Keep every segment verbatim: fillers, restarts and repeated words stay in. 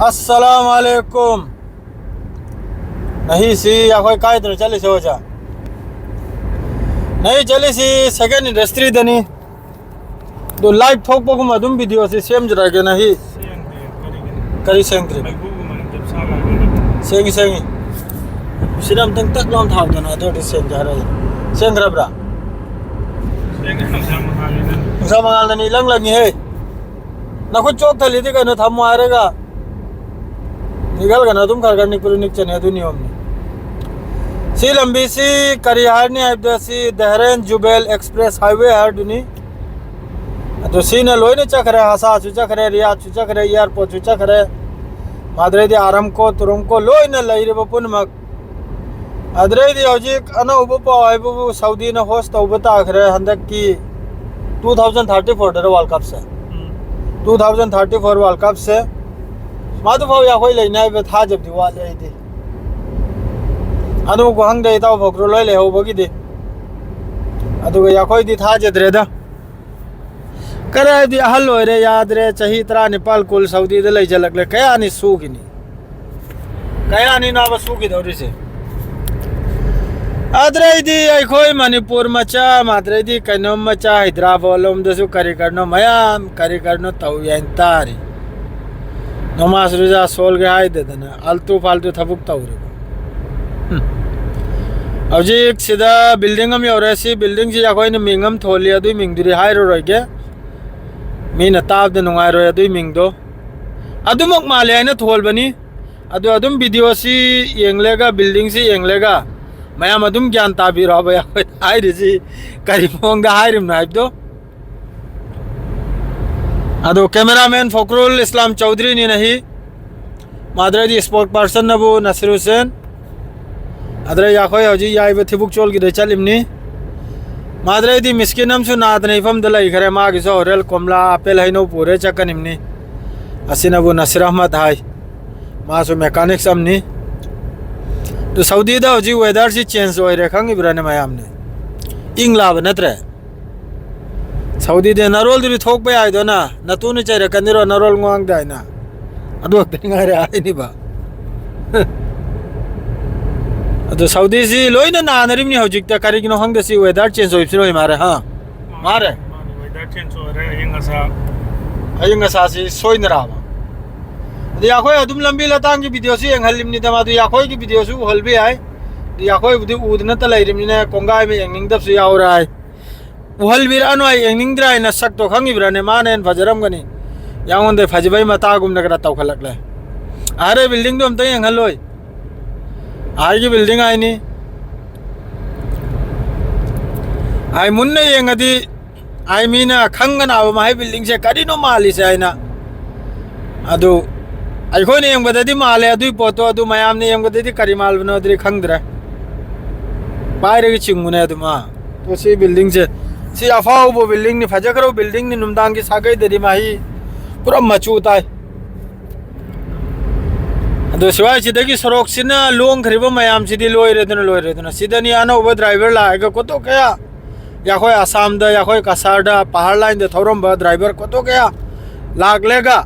ꯑꯁꯂꯥꯝ ꯑꯂꯩꯀꯨꯝ꯫ ꯅꯍꯤꯁꯤ ꯑꯩꯈꯣꯏ ꯀꯥꯏꯗꯅꯣ ꯆꯠꯂꯤꯁꯦ ꯑꯣꯖꯥ? ꯅꯍꯤ ꯆꯠꯂꯤꯁꯤ ꯁꯦꯀꯦꯟ ꯏꯟꯗꯁꯇ꯭ꯔꯤꯗꯅꯤ꯫ ꯑꯗꯨ ꯂꯥꯏꯚ ꯊꯣꯛꯄꯒꯨꯝꯕ ꯑꯗꯨꯝ ꯚꯤꯗꯤꯑꯣꯁꯤ ꯁꯦꯝꯖꯔꯒꯦ ꯅꯍꯤ꯫ ꯀꯔꯤ ꯁꯦꯡꯗ꯭ꯔꯤ? ꯁꯦꯡꯉꯤ, ꯁꯦꯡꯉꯤ꯫ ꯁꯤꯗ ꯑꯝꯇꯪ ꯇꯛ ꯂꯥꯎꯅ ꯊꯥꯎꯗꯅ, ꯑꯗꯨ ꯑꯣꯏꯔꯗꯤ ꯁꯦꯡꯒꯦ ꯍꯥꯏꯔꯛꯑꯦ꯫ ꯁꯦꯡꯈ꯭ꯔꯕ꯭ꯔꯥ? ꯅꯨꯡꯁꯥ ꯃꯉꯥꯜꯗꯅꯤ ꯏꯂꯪ ꯂꯪꯉꯤꯍꯦ꯫ ꯅꯈꯨꯠ ꯆꯣꯛꯊꯜꯂꯤꯗꯤ ꯀꯩꯅꯣ, ꯊꯝꯃꯣ ꯍꯥꯏꯔꯒ꯫ ꯅꯤꯒꯜꯒꯅ ꯑꯗꯨꯝ ꯈꯔ ꯈꯔ ꯅꯤꯛꯄꯗꯨ ꯅꯤꯛꯆꯅꯤ, ꯑꯗꯨ ꯅꯤꯌꯣꯝꯅꯤ꯫ ꯁꯤ ꯂꯝꯕꯤꯁꯤ ꯀꯔꯤ ꯍꯥꯏꯔꯅꯤ ꯍꯥꯏꯕꯗ, ꯁꯤ ꯗꯦꯍꯔꯦꯟ ꯖꯨꯕꯦꯜ ꯑꯦꯛꯁꯄ꯭ꯔꯦꯁ ꯍꯥꯏꯋꯦ ꯍꯥꯏꯔꯗꯨꯅꯤ꯫ ꯑꯗꯣ ꯁꯤꯅ ꯂꯣꯏꯅ ꯆꯠꯈ꯭ꯔꯦ, ꯍꯁꯥꯁꯨ ꯆꯠꯈ꯭ꯔꯦ, ꯔꯤꯌꯥꯗꯁꯨ ꯆꯠꯈ꯭ꯔꯦ, ꯑꯦꯌꯥꯔꯄꯣꯔꯠꯁꯨ ꯆꯠꯈ꯭ꯔꯦ, ꯑꯗꯨꯗꯩꯗꯤ ꯑꯥꯔꯥꯝꯀꯣ, ꯇꯨꯔꯥꯝꯀꯣ ꯂꯣꯏꯅ ꯂꯩꯔꯤꯕ ꯄꯨꯝꯅꯃꯛ꯫ ꯑꯗꯨꯗꯩꯗꯤ ꯍꯧꯖꯤꯛ ꯑꯅꯧꯕ ꯄꯥꯎ ꯍꯥꯏꯕꯕꯨ ꯁꯥꯎꯗꯤꯅ ꯍꯣꯁ ꯇꯧꯕ ꯇꯥꯈ꯭ꯔꯦ ꯍꯟꯗꯛꯀꯤ ꯇꯨ ꯊꯥꯎꯖꯟ ꯊꯥꯔꯇꯤ ꯐꯣꯔꯗ ꯋꯥꯔꯜ ꯀꯞꯁꯦ꯫ Um. Two thousand thirty four world ꯀꯞꯁꯦ ꯃꯗꯨꯐꯥꯎ ꯑꯩꯈꯣꯏ ꯂꯩꯅꯤ ꯍꯥꯏꯕ ꯊꯥꯖꯕꯗꯤ ꯋꯥꯠꯂꯦ ꯑꯩꯗꯤ꯫ ꯑꯗꯨ ꯈꯪꯗꯦ ꯏꯇꯥꯎ ꯐꯈ꯭ꯔꯨ ꯂꯣꯏ ꯂꯩꯍꯧꯕꯒꯤꯗꯤ꯫ ꯑꯗꯨꯒ ꯑꯩꯈꯣꯏꯗꯤ ꯊꯥꯖꯗ꯭ꯔꯦꯗ꯫ ꯀꯗꯥꯏꯗꯤ ꯑꯍꯜ ꯑꯣꯏꯔꯦ, ꯌꯥꯗ꯭ꯔꯦ, ꯆꯍꯤ ꯇꯔꯥꯅꯤꯄꯥꯜ ꯀꯨꯟ ꯁꯥꯎꯗꯤꯗ ꯂꯩꯁꯤꯜꯂꯛꯂꯦ, ꯀꯌꯥꯅꯤ ꯁꯨꯈꯤꯅꯤ? ꯀꯌꯥꯅꯤꯅꯣꯕ ꯁꯨꯈꯤꯗꯧꯔꯤꯁꯦ? ꯑꯗꯨꯗꯩꯗꯤ ꯑꯩꯈꯣꯏ ꯃꯅꯤꯄꯨꯔ ꯃꯆꯥ, ꯑꯗꯨꯗꯩꯗꯤ ꯀꯩꯅꯣꯝ ꯃꯆꯥ, ꯍꯩꯗ꯭ꯔꯕꯥꯗ ꯂꯣꯝꯗꯁꯨ ꯀꯔꯤ ꯀꯔꯤꯅꯣ ꯃꯌꯥꯝ ꯀꯔꯤ ꯀꯔꯤꯅꯣ ꯇꯧꯏ ꯍꯥꯏꯅ ꯇꯥꯔꯤ꯫ ꯅꯃꯥꯖ ꯔꯤꯖꯥ ꯁꯣꯜꯒꯦ ꯍꯥꯏꯗꯗꯅ ꯑꯜꯇꯨ ꯐꯥꯜꯇꯨ ꯊꯕꯛ ꯇꯧꯔꯤꯕ꯫ ꯍꯨꯝ꯫ ꯍꯧꯖꯤꯛ ꯁꯤꯗ ꯕꯤꯜꯗꯤꯡ ꯑꯃ ꯌꯧꯔꯦ꯫ ꯁꯤ ꯕꯤꯜꯗꯤꯡꯁꯤ ꯑꯩꯈꯣꯏꯅ ꯃꯤꯡ ꯑꯃ ꯊꯣꯜꯂꯤ, ꯑꯗꯨꯏ ꯃꯤꯡꯗꯨꯗꯤ ꯍꯥꯏꯔꯔꯣꯏꯒꯦ, ꯃꯤꯅ ꯇꯥꯕꯗ ꯅꯨꯡꯉꯥꯏꯔꯣꯏ ꯑꯗꯨꯏ ꯃꯤꯡꯗꯣ꯫ ꯑꯗꯨꯃꯛ ꯃꯥꯜꯂꯦ ꯍꯥꯏꯅ ꯊꯣꯜꯕꯅꯤ꯫ ꯑꯗꯣ ꯑꯗꯨꯝ ꯚꯤꯗꯤꯑꯣꯁꯤ ꯌꯦꯡꯂꯒ, ꯕꯤꯜꯗꯤꯡꯁꯤ ꯌꯦꯡꯂꯒ, ꯃꯌꯥꯝ ꯑꯗꯨꯝ ꯒ꯭ꯌꯥꯟ ꯇꯥꯕꯤꯔꯣ ꯍꯥꯏꯕ, ꯑꯩꯈꯣꯏꯅ ꯍꯥꯏꯔꯤꯁꯤ ꯀꯔꯤ ꯃꯑꯣꯡꯗ ꯍꯥꯏꯔꯤꯕꯅꯣ ꯍꯥꯏꯕꯗꯣ꯫ ꯑꯗꯣ ꯀꯦꯃꯦꯔꯥꯃꯦꯟ ꯐꯣꯀ꯭ꯔꯨꯜ ꯏꯁꯂꯥꯝ ꯆꯧꯗ꯭ꯔꯤꯅꯤ ꯅꯍꯤ꯫ ꯃꯥꯗ꯭ꯔꯩꯗꯤ ꯁ꯭ꯄꯣꯛ ꯄꯥꯔꯁꯟꯅꯕꯨ ꯅꯁꯤꯔ ꯍꯨꯁꯦꯟ꯫ ꯑꯗ꯭ꯔꯩ ꯑꯩꯈꯣꯏ ꯍꯧꯖꯤꯛ ꯌꯥꯏꯕ ꯊꯤꯕꯨꯛ ꯆꯣꯜꯒꯤꯗ ꯆꯠꯂꯤꯕꯅꯤ꯫ ꯃꯥꯗ꯭ꯔꯩꯗꯤ ꯃꯤꯁꯀꯤꯟ ꯑꯃꯁꯨ ꯅꯥꯗꯅ ꯏꯐꯝꯗ ꯂꯩꯈ꯭ꯔꯦ꯫ ꯃꯥꯒꯤꯁꯨ ꯍꯣꯔꯦꯟ ꯀꯣꯝꯂꯥ, ꯑꯄꯦꯜ, ꯍꯩꯅꯧ ꯄꯨꯔꯦ ꯆꯠꯀꯅꯤꯕꯅꯤ꯫ ꯑꯁꯤꯅꯕꯨ ꯅꯁꯤꯔ ꯑꯍꯃꯗ ꯍꯥꯏ꯫ ꯃꯥꯁꯨ ꯃꯦꯀꯥꯅꯤꯛꯁ ꯑꯃꯅꯤ꯫ ꯑꯗꯨ ꯁꯥꯎꯗꯤꯗ ꯍꯧꯖꯤꯛ ꯋꯦꯗꯔꯁꯤ ꯆꯦꯟꯖ ꯑꯣꯏꯔꯦ, ꯈꯪꯉꯤꯕ꯭ꯔꯥꯅꯦ ꯃꯌꯥꯝꯅ? ꯏꯪ ꯂꯥꯕ ꯅꯠꯇ꯭ꯔꯦ? ꯁꯥꯎꯗꯤꯗꯤ ꯅꯔꯣꯜꯗꯨꯗꯤ ꯊꯣꯛꯄ ꯌꯥꯏꯗꯅ, ꯅꯇꯨꯅ ꯆꯩꯔꯛꯀꯅꯤꯔꯣ ꯅꯔꯣꯜ ꯉꯥꯡꯗꯦ ꯍꯥꯏꯅ? ꯑꯗꯨ ꯈꯛꯇꯅꯤ ꯉꯥꯏꯔꯦ ꯍꯥꯏꯅꯤꯕ꯫ ꯑꯗꯣ ꯁꯥꯎꯗꯤꯁꯤ ꯂꯣꯏꯅ ꯅꯥꯅꯔꯤꯕꯅꯤ ꯍꯧꯖꯤꯛꯇ꯫ ꯀꯔꯤꯒꯤꯅꯣ ꯈꯪꯗꯦ, ꯁꯤ weather change ꯑꯣꯏꯕꯁꯤꯅ ꯑꯣꯏ ꯃꯥꯔꯦ, ꯍꯥ? ꯃꯥꯔꯦ? ꯃꯥꯅꯤ, weather change ꯑꯣꯏꯔꯦ, ꯑꯏꯪ ꯑꯁꯥ꯫ ꯑꯏꯪ ꯑꯁꯥꯁꯤ ꯁꯣꯏꯅꯔꯛꯑꯕ꯫ ꯑꯗꯩ ꯑꯩꯈꯣꯏ ꯑꯗꯨꯝ ꯂꯝꯕꯤ ꯂꯇꯥꯡꯒꯤ videoꯁꯨ ꯌꯦꯡꯍꯜꯂꯤꯕꯅꯤꯗ, ꯃꯗꯨ ꯑꯩꯈꯣꯏꯒꯤ videoꯁꯨ ꯎꯍꯜꯕ ꯌꯥꯏ꯫ ꯑꯗꯩ ꯑꯩꯈꯣꯏꯕꯨꯗꯤ ꯎꯗꯅꯇ ꯂꯩꯔꯤꯕꯅꯤꯅ ꯀꯣꯡꯒꯥꯏ ꯑꯃ ꯌꯦꯡꯅꯤꯡꯗꯕꯁꯨ ꯌꯥꯎꯔꯦ ꯍꯥꯏ꯫ ꯎꯍꯜꯕꯤꯔꯛꯑꯅꯨ, ꯑꯩ ꯌꯦꯡꯅꯤꯡꯗ꯭ꯔꯥ ꯍꯥꯏꯅ ꯁꯛꯇꯣ ꯈꯪꯉꯤꯕ꯭ꯔꯥꯅꯦ? ꯃꯥꯅ ꯍꯦꯟꯅ ꯐꯖꯔꯝꯒꯅꯤ꯫ ꯌꯥꯉꯣꯟꯗ ꯐꯖꯕꯩ ꯃꯇꯥꯒꯨꯝꯅ ꯈꯔ ꯇꯧꯈꯠꯂꯛꯂꯦ꯫ ꯑꯥꯔꯦ, buildingꯗꯣ ꯑꯝꯇ ꯌꯦꯡꯍꯜꯂꯣꯏ꯫ ꯑꯥꯏꯒꯤ building ꯍꯥꯏꯅꯤ꯫ ꯑꯥꯏ ꯃꯨꯟꯅ ꯌꯦꯡꯉꯗꯤ, ꯑꯥꯏ ꯃꯤꯅ ꯈꯪꯒꯅꯥꯕ ꯃꯍꯩ buildingꯁꯦ ꯀꯔꯤꯅꯣ ꯃꯥꯜꯂꯤꯁꯦ ꯍꯥꯏꯅ꯫ ꯑꯗꯨ ꯑꯩꯈꯣꯏꯅ ꯌꯦꯡꯕꯗꯗꯤ ꯃꯥꯜꯂꯦ ꯑꯗꯨꯏ ꯄꯣꯠꯇꯣ, ꯑꯗꯨ ꯃꯌꯥꯝꯅ ꯌꯦꯡꯕꯗꯗꯤ ꯀꯔꯤ ꯃꯥꯜꯂꯕꯅꯣꯗꯤ ꯈꯪꯗ꯭ꯔꯦ꯫ ꯄꯥꯏꯔꯒ ꯆꯤꯡꯉꯨꯅꯦ ꯑꯗꯨꯝ, ꯑꯥ꯫ ꯑꯗꯣ ꯁꯤ buildingꯁꯦ, ꯁꯤ ꯑꯐꯥꯎꯕ buildingꯅꯤ, ꯐꯖꯈ꯭ꯔꯕ buildingꯅꯤ, ꯅꯨꯡꯗꯥꯡꯒꯤ ꯁꯥꯒꯩꯗꯗꯤ ꯃꯍꯤ ꯄꯨꯔꯥ ꯃꯆꯨ ꯇꯥꯏ꯫ ꯑꯗꯣ ꯁ꯭ꯋꯥꯏꯁꯤꯗꯒꯤ ꯁꯣꯔꯣꯛꯁꯤꯅ ꯂꯣꯡꯈ꯭ꯔꯤꯕ ꯃꯌꯥꯝꯁꯤꯗꯤ ꯂꯣꯏꯔꯦꯗꯅ, ꯂꯣꯏꯔꯦꯗꯅ꯫ ꯁꯤꯗꯅꯤ ꯑꯅꯧꯕ driver ꯂꯥꯛꯑꯒ ꯀꯣꯠꯇꯣꯛ ꯀꯌꯥ, ꯑꯩꯈꯣꯏ ꯑꯁꯥꯝꯗ, ꯑꯩꯈꯣꯏ ꯀꯁꯥꯔꯗ, ꯄꯍꯥꯔ lineꯗ ꯊꯧꯔꯝꯕ driver ꯀꯣꯠꯇꯣꯛ ꯀꯌꯥ ꯂꯥꯛꯂꯦꯒ,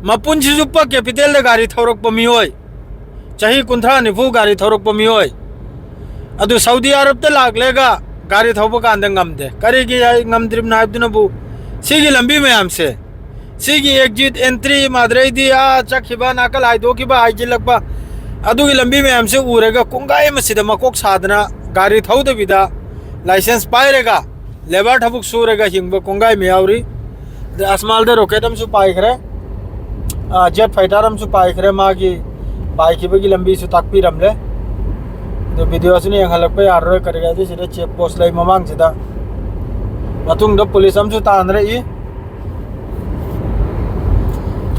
ꯃꯄꯨꯟꯁꯤ ꯆꯨꯞꯄ capitalꯗ ꯒꯥꯔꯤ ꯊꯧꯔꯛꯄ ꯃꯤꯑꯣꯏ, ꯆꯍꯤ ꯀꯨꯟꯊ꯭ꯔꯥ ꯅꯤꯐꯨ ꯒꯥꯔꯤ ꯊꯧꯔꯛꯄ ꯃꯤꯑꯣꯏ, ꯑꯗꯨ ꯁꯥꯎꯗꯤ ꯑꯔꯕꯇ ꯂꯥꯛꯂꯦꯒ ꯒꯥꯔꯤ ꯊꯧꯕ ꯀꯥꯟꯗ ꯉꯝꯗꯦ꯫ ꯀꯔꯤꯒꯤ ꯉꯝꯗ꯭ꯔꯤꯕꯅꯣ ꯍꯥꯏꯕꯗꯨꯅꯕꯨ, ꯁꯤꯒꯤ ꯂꯝꯕꯤ ꯃꯌꯥꯝꯁꯦ, ꯁꯤꯒꯤ exit entry, ꯃꯗꯨꯗꯩꯗꯤ ꯑꯥ ꯆꯠꯈꯤꯕ, ꯅꯥꯀꯜ ꯍꯥꯏꯗꯣꯛꯈꯤꯕ, ꯍꯥꯏꯖꯤꯜꯂꯛꯄ, ꯑꯗꯨꯒꯤ ꯂꯝꯕꯤ ꯃꯌꯥꯝꯁꯦ ꯎꯔꯒ ꯀꯣꯡꯒꯥꯏ ꯑꯃꯁꯤꯗ ꯃꯀꯣꯛ ꯁꯥꯗꯅ ꯒꯥꯔꯤ ꯊꯧꯗꯕꯤꯗ license ꯄꯥꯏꯔꯒ labour ꯊꯕꯛ ꯁꯨꯔꯒ ꯍꯤꯡꯕ ꯀꯣꯡꯒꯥꯏ ꯑꯃ ꯌꯥꯎꯔꯤ꯫ ꯑꯗ ꯑꯁꯃꯥꯜꯗ rocket ꯑꯃꯁꯨ ꯄꯥꯏꯈ꯭ꯔꯦ, ꯑꯥ, jet fighter ꯑꯃꯁꯨ ꯄꯥꯏꯈ꯭ꯔꯦ, ꯃꯥꯒꯤ ꯄꯥꯏꯈꯤꯕꯒꯤ ꯂꯝꯕꯤꯁꯨ ꯇꯥꯛꯄꯤꯔꯝꯂꯦ꯫ ꯑꯗꯨ videoꯁꯤꯅ ꯌꯦꯡꯍꯜꯂꯛꯄ ꯌꯥꯔꯔꯣꯏ, ꯀꯔꯤ ꯍꯥꯏꯗꯤ ꯁꯤꯗ check post ꯂꯩ ꯃꯃꯥꯡꯁꯤꯗ꯫ ꯃꯇꯨꯡꯗ police ꯑꯃꯁꯨ ꯇꯥꯟꯅꯔꯛꯏ꯫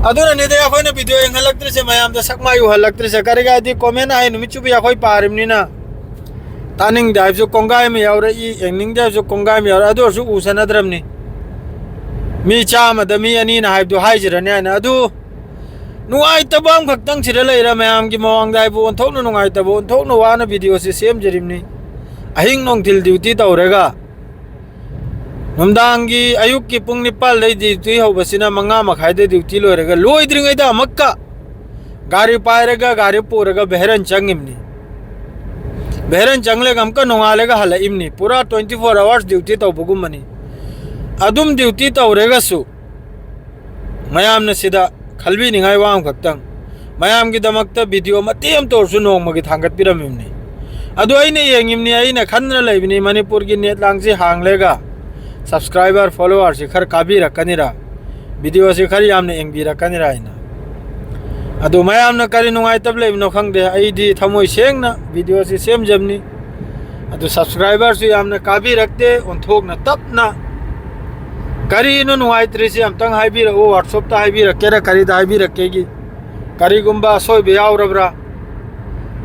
ꯑꯗꯨꯅꯅꯤꯗ ꯑꯩꯈꯣꯏꯅ video ꯌꯦꯡꯍꯜꯂꯛꯇ꯭ꯔꯤꯁꯦ, ꯃꯌꯥꯝꯗ ꯁꯛ ꯃꯥꯏ ꯎꯍꯜꯂꯛꯇ꯭ꯔꯤꯁꯦ꯫ ꯀꯔꯤ ꯍꯥꯏꯗꯤ comment ꯍꯥꯏ ꯅꯨꯃꯤꯠ ꯆꯨꯞꯄ ꯑꯩꯈꯣꯏ ꯄꯥꯔꯤꯕꯅꯤꯅ꯫ ꯇꯥꯅꯤꯡꯗꯦ ꯍꯥꯏꯕꯁꯨ ꯀꯣꯡꯒꯥꯏ ꯑꯃ ꯌꯥꯎꯔꯛꯏ, ꯌꯦꯡꯅꯤꯡꯗꯦ ꯍꯥꯏꯕꯁꯨ ꯀꯣꯡꯒꯥꯏ ꯑꯃ ꯌꯥꯎꯔꯛꯏ꯫ ꯑꯗꯨ ꯑꯣꯏꯔꯁꯨ ꯎꯁꯟꯅꯗ꯭ꯔꯕꯅꯤ꯫ ꯃꯤ ꯆꯥꯝꯃꯗ ꯃꯤ ꯑꯅꯤꯅ ꯍꯥꯏꯕꯗꯨ ꯍꯥꯏꯖꯔꯅꯤ ꯍꯥꯏꯅ꯫ ꯑꯗꯨ ꯅꯨꯡꯉꯥꯏꯇꯕ ꯑꯃꯈꯛꯇꯪ ꯁꯤꯗ ꯂꯩꯔꯦ, ꯃꯌꯥꯝꯒꯤ ꯃꯃꯥꯡꯗ ꯍꯥꯏꯕꯨ ꯑꯣꯟꯊꯣꯛꯅ ꯅꯨꯡꯉꯥꯏꯇꯕ, ꯑꯣꯟꯊꯣꯛꯅ ꯋꯥꯅ videoꯁꯤ ꯁꯦꯝꯖꯔꯤꯕꯅꯤ꯫ ꯑꯍꯤꯡ ꯅꯨꯡꯊꯤꯜ duty ꯇꯧꯔꯒ ꯅꯨꯡꯗꯥꯡꯒꯤ, ꯑꯌꯨꯛꯀꯤ ꯄꯨꯡ ꯅꯤꯄꯥꯜꯗꯩ duty ꯍꯧꯕꯁꯤꯅ ꯃꯉꯥ ꯃꯈꯥꯏꯗ duty ꯂꯣꯏꯔꯒ, ꯂꯣꯏꯗ꯭ꯔꯤꯉꯩꯗ ꯑꯃꯨꯛꯀ ꯒꯥꯔꯤ ꯄꯥꯏꯔꯒ, ꯒꯥꯔꯤ ꯄꯨꯔꯒ ꯕꯦꯍꯔꯟ ꯆꯪꯉꯤꯕꯅꯤ꯫ ꯕꯦꯍꯔꯟ ꯆꯪꯂꯒ ꯑꯃꯨꯛꯀ ꯅꯣꯡꯉꯥꯜꯂꯒ ꯍꯜꯂꯛꯏꯕꯅꯤ꯫ ꯄꯨꯔꯥ twenty four hours duty ꯇꯧꯕꯒꯨꯝꯕꯅꯤ꯫ ꯑꯗꯨꯝ duty ꯇꯧꯔꯒꯁꯨ ꯃꯌꯥꯝꯅ ꯁꯤꯗ ꯈꯜꯕꯤꯅꯤꯡꯉꯥꯏ ꯋꯥ ꯑꯃꯈꯛꯇꯪ, ꯃꯌꯥꯝꯒꯤꯗꯃꯛꯇ video ꯃꯇꯦꯛ ꯑꯃꯇ ꯑꯣꯏꯔꯁꯨ ꯅꯣꯡꯃꯒꯤ ꯊꯥꯡꯒꯠꯄꯤꯔꯝꯃꯤꯕꯅꯤ꯫ ꯑꯗꯨ ꯑꯩꯅ ꯌꯦꯡꯉꯤꯕꯅꯤ, ꯑꯩꯅ ꯈꯟꯗꯅ ꯂꯩꯕꯅꯤ, ꯃꯅꯤꯄꯨꯔꯒꯤ net ꯂꯥꯡꯁꯤ ꯍꯥꯡꯂꯒ subscriber, follower ꯁꯤ ꯈꯔ ꯀꯥꯕꯤꯔꯛꯀꯅꯤꯔꯥ, video ꯁꯤ ꯈꯔ ꯌꯥꯝꯅ ꯌꯦꯡꯕꯤꯔꯛꯀꯅꯤꯔꯥ ꯍꯥꯏꯅ꯫ ꯑꯗꯨ ꯃꯌꯥꯝꯅ ꯀꯔꯤ ꯅꯨꯡꯉꯥꯏꯇꯕ ꯂꯩꯕꯅꯣ ꯈꯪꯗꯦ, ꯑꯩꯗꯤ ꯊꯃꯣꯏ ꯁꯦꯡꯅ video ꯁꯤ ꯁꯦꯝꯖꯕꯅꯤ꯫ ꯑꯗꯨ subscriber ꯁꯨ ꯌꯥꯝꯅ ꯀꯥꯕꯤꯔꯛꯇꯦ, ꯑꯣꯟꯊꯣꯛꯅ ꯇꯞꯅ꯫ ꯀꯔꯤꯅꯣ ꯅꯨꯡꯉꯥꯏꯇ꯭ꯔꯤꯁꯤ ꯑꯝꯇꯪ ꯍꯥꯏꯕꯤꯔꯛꯎ, WhatsApp ꯇ ꯍꯥꯏꯕꯤꯔꯛꯀꯦꯔꯥ, ꯀꯔꯤꯗ ꯍꯥꯏꯕꯤꯔꯛꯀꯦꯒꯤ? ꯀꯔꯤꯒꯨꯝꯕ ꯑꯁꯣꯏꯕ ꯌꯥꯎꯔꯕ꯭ꯔꯥ?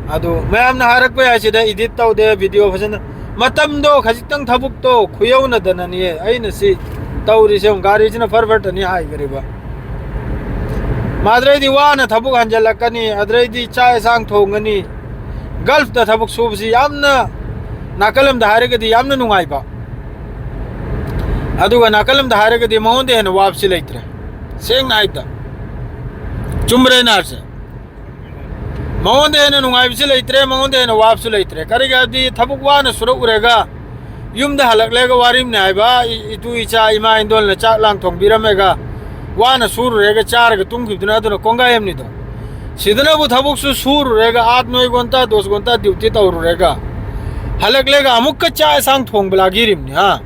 ꯑꯗꯨ ꯃꯌꯥꯝꯅ ꯍꯥꯏꯔꯛꯄ ꯌꯥꯏ, ꯁꯤꯗ edit ꯇꯧꯗꯦ, video ꯐꯖꯅ꯫ ꯃꯇꯝꯗꯣ ꯈꯖꯤꯛꯇꯪ ꯊꯕꯛꯇꯣ ꯈꯨꯌꯧꯅꯗꯅꯅꯤꯌꯦ ꯑꯩꯅ ꯁꯤ ꯇꯧꯔꯤꯁꯦ꯫ ꯑꯃꯨꯛ ꯒꯥꯔꯤꯁꯤꯅ ꯐꯔ ꯐꯔꯇꯅꯤ ꯍꯥꯏꯈ꯭ꯔꯤꯕ꯫ ꯃꯥꯗ꯭ꯔꯩꯗꯤ ꯋꯥꯅ ꯊꯕꯛ ꯍꯟꯖꯜꯂꯛꯀꯅꯤ, ꯑꯗ꯭ꯔꯩꯗꯤ ꯆꯥꯛ ꯌꯦꯟꯁꯥꯡ ꯊꯣꯡꯒꯅꯤ꯫ Gulf ꯇ ꯊꯕꯛ ꯁꯨꯕꯁꯤ ꯌꯥꯝꯅ, ꯅꯥꯀꯜ ꯑꯃꯗ ꯍꯥꯏꯔꯒꯗꯤ ꯌꯥꯝꯅ ꯅꯨꯡꯉꯥꯏꯕ, ꯑꯗꯨꯒ ꯅꯥꯀꯜ ꯑꯃꯗ ꯍꯥꯏꯔꯒꯗꯤ ꯃꯉꯣꯟꯗ ꯍꯦꯟꯅ ꯋꯥꯕꯁꯤ ꯂꯩꯇ꯭ꯔꯦ꯫ ꯁꯦꯡꯅ ꯍꯥꯏꯕꯗ, ꯆꯨꯝꯕ꯭ꯔꯥ ꯑꯩꯅ ꯍꯥꯏꯔꯤꯁꯦ? ꯃꯉꯣꯟꯗ ꯍꯦꯟꯅ ꯅꯨꯡꯉꯥꯏꯕꯁꯤ ꯂꯩꯇ꯭ꯔꯦ, ꯃꯉꯣꯟꯗ ꯍꯦꯟꯅ ꯋꯥꯕꯁꯨ ꯂꯩꯇ꯭ꯔꯦ꯫ ꯀꯔꯤꯒꯤ ꯍꯥꯏꯕꯗꯤ ꯊꯕꯛ ꯋꯥꯅ ꯁꯨꯔꯛꯎꯔꯒ ꯌꯨꯝꯗ ꯍꯜꯂꯛꯂꯒ ꯋꯥꯔꯤꯝꯅꯦ ꯍꯥꯏꯕ, ꯏ-, ꯏꯇꯨ ꯏꯆꯥ ꯏꯃꯥ ꯏꯟꯗꯣꯜꯅ ꯆꯥꯛ ꯂꯥꯡ ꯊꯣꯡꯕꯤꯔꯝꯃꯒ ꯋꯥꯅ ꯁꯨꯔꯨꯔꯒ ꯆꯥꯔꯒ ꯇꯨꯝꯈꯤꯕꯗꯨꯅ ꯑꯗꯨꯅ ꯀꯣꯡꯒꯥꯏ ꯑꯃꯅꯤꯗꯣ꯫ ꯁꯤꯗꯅꯕꯨ ꯊꯕꯛꯁꯨ ꯁꯨꯔꯨꯔꯒ ꯑꯥꯠ ꯅꯣꯏ ꯒꯣꯟꯇꯥ ꯗꯣꯁ ꯒꯣꯟꯇꯥ duty ꯇꯧꯔꯨꯔꯒ ꯍꯜꯂꯛꯂꯒ ꯑꯃꯨꯛꯀ ꯆꯥꯛ ꯌꯦꯟꯁꯥꯡ ꯊꯣꯡꯕ ꯂꯥꯒꯤꯔꯤꯝꯅꯤ, ꯍꯥ?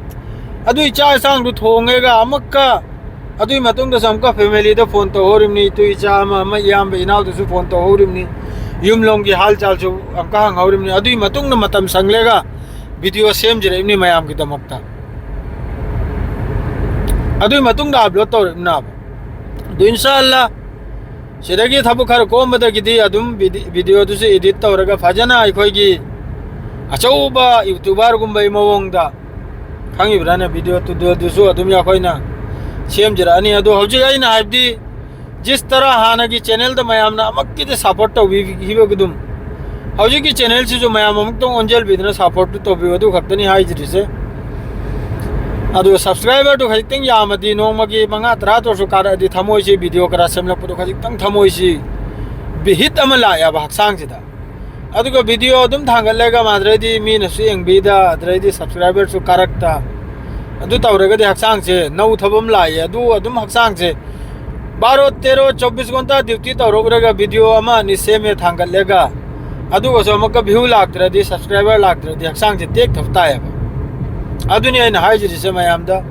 ꯑꯗꯨꯏ ꯆꯥꯛ ꯌꯦꯟꯁꯥꯡꯗꯨ ꯊꯣꯡꯉꯒ ꯑꯃꯨꯛꯀ, ꯑꯗꯨꯏ ꯃꯇꯨꯡꯗꯁꯨ ꯑꯃꯨꯛꯀ family ꯗ phone ꯇꯧꯍꯧꯔꯤꯝꯅꯤ, ꯏꯇꯨ ꯏꯆꯥ ꯑꯃ ꯑꯃ ꯏꯌꯥꯝꯕ ꯏꯅꯥꯎꯗꯁꯨ phone ꯇꯧꯍꯧꯔꯤꯝꯅꯤ, ꯌꯨꯝ ꯂꯣꯝꯒꯤ ꯍꯥꯜ ꯆꯥꯜꯁꯨ ꯑꯃꯨꯛꯀ ꯍꯪꯍꯧꯔꯤꯝꯅꯤ꯫ ꯑꯗꯨꯏ ꯃꯇꯨꯡꯗ ꯃꯇꯝ ꯁꯪꯂꯒ video ꯁꯦꯝꯖꯔꯛꯏꯕꯅꯤ ꯃꯌꯥꯝꯒꯤꯗꯃꯛꯇ꯫ ꯑꯗꯨꯒꯤ ꯃꯇꯨꯡꯗ upload ꯇꯧꯔꯛꯏꯕꯅꯦꯕ꯫ ꯑꯗꯨ ꯏꯟꯁꯥ ꯑꯜꯂꯥ, ꯁꯤꯗꯒꯤ ꯊꯕꯛ ꯈꯔ ꯀꯣꯝꯕꯗꯒꯤꯗꯤ ꯑꯗꯨꯝ ꯚꯤꯗꯤ-, video ꯗꯨꯁꯨ edit ꯇꯧꯔꯒ ꯐꯖꯅ ꯑꯩꯈꯣꯏꯒꯤ ꯑꯆꯧꯕ YouTuber ꯒꯨꯝꯕꯒꯤ ꯃꯑꯣꯡꯗ, ꯈꯪꯉꯤꯕ꯭ꯔꯥꯅꯦ, video ꯗꯨꯁꯨ ꯑꯗꯨꯝ ꯑꯩꯈꯣꯏꯅ ꯁꯦꯝꯖꯔꯛꯑꯅꯤ꯫ ꯑꯗꯣ ꯍꯧꯖꯤꯛ ꯑꯩꯅ ꯍꯥꯏꯕꯗꯤ, ꯖꯤꯁ ꯇꯔꯥ ꯍꯥꯟꯅꯒꯤ channel ꯗ ꯃꯌꯥꯝꯅ ꯑꯃꯨꯛꯀꯤꯗꯤ support ꯇꯧꯕꯤꯈꯤꯕꯒꯨꯝ, ꯍꯧꯖꯤꯛꯀꯤ channel ꯁꯤꯁꯨ ꯃꯌꯥꯝ ꯑꯃꯨꯛꯇꯪ ꯑꯣꯟꯁꯤꯟꯕꯤꯗꯨꯅ support ꯇꯨ ꯇꯧꯕꯤꯌꯨ, ꯑꯗꯨ ꯈꯛꯇꯅꯤ ꯍꯥꯏꯖꯔꯤꯁꯦ꯫ ꯑꯗꯨꯒ subscriberꯗꯨ ꯈꯖꯤꯛꯇꯪ ꯌꯥꯝꯃꯗꯤ, ꯅꯣꯡꯃꯒꯤ ꯃꯉꯥ ꯇꯔꯥ ꯇꯧꯔꯁꯨ ꯀꯥꯔꯛꯑꯗꯤ, ꯊꯃꯣꯏꯁꯤ video ꯈꯔ ꯁꯦꯝꯂꯛꯄꯗꯣ ꯈꯖꯤꯛꯇꯪ ꯊꯃꯣꯏꯁꯤ ꯕꯤꯍꯤꯠ ꯑꯃ ꯂꯥꯛꯑꯦꯕ ꯍꯛꯆꯥꯡꯁꯤꯗ꯫ ꯑꯗꯨꯒ video ꯑꯗꯨꯝ ꯊꯥꯡꯒꯠꯂꯒ ꯃꯥꯗ꯭ꯔꯩꯗꯤ ꯃꯤꯅꯁꯨ ꯌꯦꯡꯕꯤꯗ, ꯑꯗꯨꯗꯩꯗꯤ subscriberꯁꯨ ꯀꯥꯔꯛꯇ, ꯑꯗꯨ ꯇꯧꯔꯒꯗꯤ ꯍꯛꯆꯥꯡꯁꯦ ꯅꯧ ꯊꯕ ꯑꯃ ꯂꯥꯛꯑꯦ꯫ ꯑꯗꯨ ꯑꯗꯨꯝ ꯍꯛꯆꯥꯡꯁꯦ ꯕꯥꯔꯣ, ꯇꯦꯔꯣ, ꯆꯧꯕꯤꯁ ꯘꯟꯇꯥ duty ꯇꯧꯔꯨꯔꯒ video ꯑꯃ ꯑꯅꯤ ꯁꯦꯝꯃꯦ ꯊꯥꯡꯒꯠꯂꯒ, ꯑꯗꯨꯒꯁꯨ ꯑꯃꯨꯛꯀ view ꯂꯥꯛꯇ꯭ꯔꯗꯤ, subscriber ꯂꯥꯛꯇ꯭ꯔꯗꯤ ꯍꯛꯆꯥꯡꯁꯦ ꯇꯦꯛꯊꯕ ꯇꯥꯏꯌꯦꯕ꯫ ꯑꯗꯨꯅꯤ ꯑꯩꯅ ꯍꯥꯏꯖꯔꯤꯁꯦ ꯃꯌꯥꯝꯗ꯫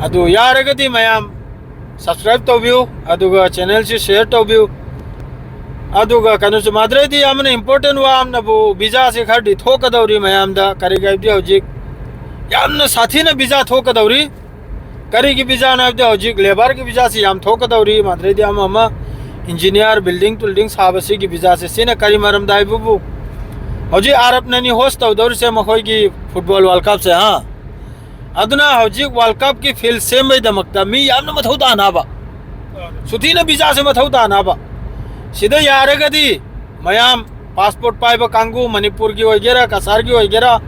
ꯑꯗꯨ ꯌꯥꯔꯒꯗꯤ ꯃꯌꯥꯝ subscribe ꯇꯧꯕꯤꯌꯨ, ꯑꯗꯨꯒ channelꯁꯤ share ꯇꯧꯕꯤꯌꯨ꯫ ꯑꯗꯨꯒ ꯀꯩꯅꯣꯁꯨ, ꯃꯥꯗ꯭ꯔꯩꯗꯤ ꯌꯥꯝꯅ important ꯋꯥ ꯑꯃꯅꯕꯨ, visaꯁꯦ ꯈꯔꯗꯤ ꯊꯣꯛꯀꯗꯧꯔꯤ ꯃꯌꯥꯝꯗ꯫ ꯀꯔꯤꯒꯤ ꯍꯥꯏꯕꯗꯤ ꯍꯧꯖꯤꯛ ꯌꯥꯝꯅ ꯁꯥꯊꯤꯅ visa ꯊꯣꯛꯀꯗꯧꯔꯤ꯫ ꯀꯔꯤꯒꯤ visaꯅꯣ ꯍꯥꯏꯕꯗꯤ ꯍꯧꯖꯤꯛ labourꯒꯤ visaꯁꯤ ꯌꯥꯝ ꯊꯣꯛꯀꯗꯧꯔꯤ꯫ ꯃꯥꯗ꯭ꯔꯩꯗꯤ ꯑꯃ ꯑꯃ engineer, building ꯇꯤꯜꯗꯤꯡ ꯁꯥꯕꯁꯤꯒꯤ visaꯁꯦ꯫ ꯁꯤꯅ ꯀꯔꯤ ꯃꯔꯝꯗ ꯍꯥꯏꯕꯕꯨ, ꯍꯧꯖꯤꯛ ꯑꯔꯕꯅꯅꯤ host ꯇꯧꯗꯧꯔꯤꯁꯦ ꯃꯈꯣꯏꯒꯤ football World Cupꯁꯦ, ꯍꯥ꯫ ꯑꯗꯨꯅ ꯍꯧꯖꯤꯛ World Cupꯀꯤ field ꯁꯦꯝꯕꯩꯗꯃꯛꯇ ꯃꯤ ꯌꯥꯝꯅ ꯃꯊꯧ ꯇꯥꯅꯕ, ꯁꯨꯊꯤꯅ visaꯁꯦ ꯃꯊꯧ ꯇꯥꯅꯕ꯫ ꯁꯤꯗ ꯌꯥꯔꯒꯗꯤ ꯃꯌꯥꯝ passport ꯄꯥꯏꯕ ꯀꯥꯡꯕꯨ, ꯃꯅꯤꯄꯨꯔꯒꯤ ꯑꯣꯏꯒꯦꯔꯥ, ꯀꯁꯥꯔꯒꯤ ꯑꯣꯏꯒꯦꯔꯥ,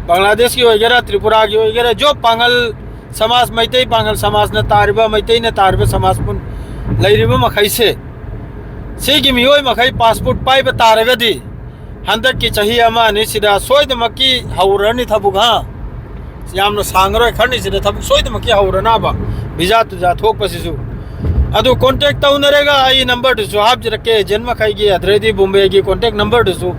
ꯕꯪꯒ꯭ꯂꯥꯗꯦꯁꯀꯤ ꯑꯣꯏꯒꯦꯔꯥ, ꯇ꯭ꯔꯤꯄꯨꯔꯥꯒꯤ ꯑꯣꯏꯒꯦꯔꯥ, ꯖꯣꯕ ꯄꯥꯡꯒꯜ ꯁꯃꯥꯖ, ꯃꯩꯇꯩ ꯄꯥꯡꯒꯜ ꯁꯃꯥꯖꯅ ꯇꯥꯔꯤꯕ, ꯃꯩꯇꯩꯅ ꯇꯥꯔꯤꯕ ꯁꯃꯥꯖ ꯄꯨꯟ-, ꯂꯩꯔꯤꯕ ꯃꯈꯩꯁꯦ, ꯁꯤꯒꯤ ꯃꯤꯑꯣꯏ ꯃꯈꯩ passport ꯄꯥꯏꯕ ꯇꯥꯔꯒꯗꯤ, ꯍꯟꯗꯛꯀꯤ ꯆꯍꯤ ꯑꯃ ꯑꯅꯤꯁꯤꯗ ꯁꯣꯏꯗꯃꯛꯀꯤ ꯍꯧꯔꯅꯤ ꯊꯕꯛ, ꯍꯥ? ꯌꯥꯝꯅ ꯁꯥꯡꯉꯔꯣꯏ, ꯈꯔꯅꯤꯁꯤꯗ ꯊꯕꯛ ꯁꯣꯏꯗꯃꯛꯀꯤ ꯍꯧꯔꯅꯕ, visa ꯇꯨꯖꯥ ꯊꯣꯛꯄꯁꯤꯁꯨ꯫ ꯑꯗꯨ contact ꯇꯧꯅꯔꯒ ꯑꯩ numberꯗꯨꯁꯨ ꯍꯥꯞꯆꯔꯛꯀꯦ, agent ꯃꯈꯩꯒꯤ, ꯑꯗꯨꯗꯩꯗꯤ ꯕꯣꯝꯕꯦꯒꯤ contact numberꯗꯨꯁꯨ꯫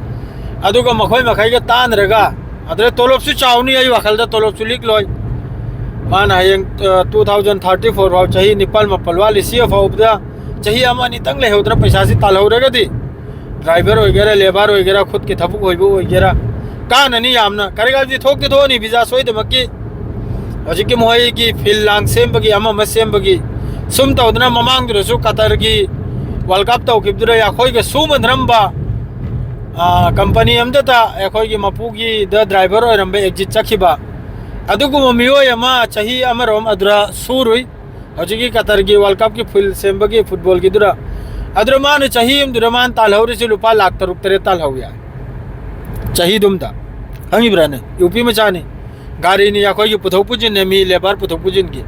ꯑꯗꯨꯒ ꯃꯈꯣꯏ ꯃꯈꯩꯒ ꯇꯥꯟꯅꯔꯒ, ꯑꯗꯨꯗꯩ ꯇꯣꯂꯣꯞꯁꯨ ꯆꯥꯎꯅꯤ, ꯑꯩ ꯋꯥꯈꯜꯗ ꯇꯣꯂꯣꯞꯁꯨ ꯂꯤꯛꯂꯣꯏ꯫ ꯃꯥꯅ ꯍꯌꯦꯡ, ꯑ, two thousand thirty four ꯐꯥꯎ, ꯆꯍꯤ ꯅꯤꯄꯥꯜ ꯃꯥꯄꯜ ꯋꯥꯠꯂꯤ, ꯁꯤ ꯐꯥꯎꯕꯗ ꯆꯍꯤ ꯑꯃ ꯑꯅꯤꯇꯪ ꯂꯩꯍꯧꯗꯅ ꯄꯩꯁꯥꯁꯤ ꯇꯥꯜꯍꯧꯔꯒꯗꯤ, driver ꯑꯣꯏꯒꯦꯔꯥ, labour ꯑꯣꯏꯒꯦꯔꯥ, ꯈꯨꯠꯀꯤ ꯊꯕꯛ ꯑꯣꯏꯕ ꯑꯣꯏꯒꯦꯔꯥ, ꯀꯥꯟꯅꯅꯤ ꯌꯥꯝꯅ꯫ ꯀꯔꯤ ꯀꯥꯟꯗꯤ ꯊꯣꯛꯇꯤ ꯊꯣꯛꯑꯅꯤ visa ꯁꯣꯏꯗꯃꯛꯀꯤ꯫ ꯍꯧꯖꯤꯛꯀꯤ ꯃꯈꯣꯏꯒꯤ field ꯂꯥꯡ ꯁꯦꯝꯕꯒꯤ, ꯑꯃ ꯑꯃ ꯁꯦꯝꯕꯒꯤ, ꯁꯨꯝ ꯇꯧꯗꯅ ꯃꯃꯥꯡꯗꯨꯗꯁꯨ ꯀꯇꯔꯒꯤ World Cup ꯇꯧꯈꯤꯕꯗꯨꯗ ꯑꯩꯈꯣꯏꯒ ꯁꯨꯃꯟꯗ꯭ꯔꯝꯕ, ꯑ, company ꯑꯃꯗꯇ ꯑꯩꯈꯣꯏꯒꯤ ꯃꯄꯨꯒꯤꯗ driver ꯑꯣꯏꯔꯝꯕ exit ꯆꯠꯈꯤꯕ ꯑꯗꯨꯒꯨꯝꯕ ꯃꯤꯑꯣꯏ ꯑꯃ ꯆꯍꯤ ꯑꯃꯔꯣꯝ ꯑꯗꯨꯗ ꯁꯨꯔꯨꯏ꯫ ꯍꯧꯖꯤꯛꯀꯤ ꯀꯇꯔꯒꯤ World Cupꯀꯤ field ꯁꯦꯝꯕꯒꯤ footballꯒꯤꯗꯨꯗ, ꯑꯗꯨꯗ ꯃꯥꯅ ꯆꯍꯤ ꯑꯃꯗꯨꯗ ꯃꯥꯅ ꯇꯥꯜꯍꯧꯔꯤꯁꯤ ꯂꯨꯄꯥ ꯂꯥꯈ ꯇꯔꯨꯛ ꯇꯔꯦꯠ ꯇꯥꯜꯍꯧ ꯌꯥꯏ ꯆꯍꯤꯗꯨꯝꯗ꯫ ꯈꯪꯉꯤꯕ꯭ꯔꯥꯅꯦ? ꯌꯨ ꯄꯤ ꯃꯆꯥꯅꯤ꯫ ꯒꯥꯔꯤꯅꯤ ꯑꯩꯈꯣꯏꯒꯤ ꯄꯨꯊꯣꯛ ꯄꯨꯁꯤꯟꯅꯦ, ꯃꯤ ꯂꯦꯕꯔ ꯄꯨꯊꯣꯛ ꯄꯨꯁꯤꯟꯒꯤ꯫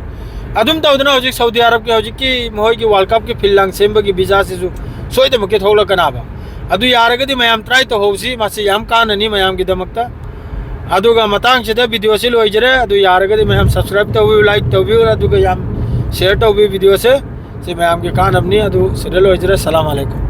ꯑꯗꯨꯝ ꯇꯧꯗꯅ ꯍꯧꯖꯤꯛ ꯁꯥꯎꯗꯤ ꯑꯔꯕꯀꯤ ꯍꯧꯖꯤꯛꯀꯤ ꯃꯈꯣꯏꯒꯤ ꯋꯥꯔꯜ ꯀꯞꯀꯤ ꯐꯤꯜ ꯂꯥꯡ ꯁꯦꯝꯕꯒꯤ ꯚꯤꯖꯥꯁꯤꯁꯨ ꯁꯣꯏꯗꯅꯃꯛꯀꯤ ꯊꯣꯛꯂꯛꯀꯅꯕ꯫ ꯑꯗꯨ ꯌꯥꯔꯒꯗꯤ ꯃꯌꯥꯝ ꯇ꯭ꯔꯥꯏ ꯇꯧꯍꯧꯁꯤ, ꯃꯁꯤ ꯌꯥꯝ ꯀꯥꯟꯅꯅꯤ ꯃꯌꯥꯝꯒꯤꯗꯃꯛꯇ꯫ ꯑꯗꯨꯒ ꯃꯇꯥꯡꯁꯤꯗ ꯚꯤꯗꯤꯑꯣꯁꯤ ꯂꯣꯏꯖꯔꯦ꯫ ꯑꯗꯨ ꯌꯥꯔꯒꯗꯤ ꯃꯌꯥꯝ ꯁꯕꯁꯀ꯭ꯔꯥꯏꯕ ꯇꯧꯕꯤꯌꯨ, ꯂꯥꯏꯛ ꯇꯧꯕꯤꯌꯨ, ꯑꯗꯨꯒ ꯌꯥꯝ ꯁꯤꯌꯔ ꯇꯧꯕꯤꯌꯨ ꯚꯤꯗꯤꯑꯣꯁꯦ꯫ ꯁꯤ ꯃꯌꯥꯝꯒꯤ ꯀꯥꯟꯅꯕꯅꯤ꯫ ꯑꯗꯨ ꯁꯤꯗ ꯂꯣꯏꯖꯔꯦ꯫ ꯁꯂꯥꯝ ꯑꯂꯩꯀꯨꯝ꯫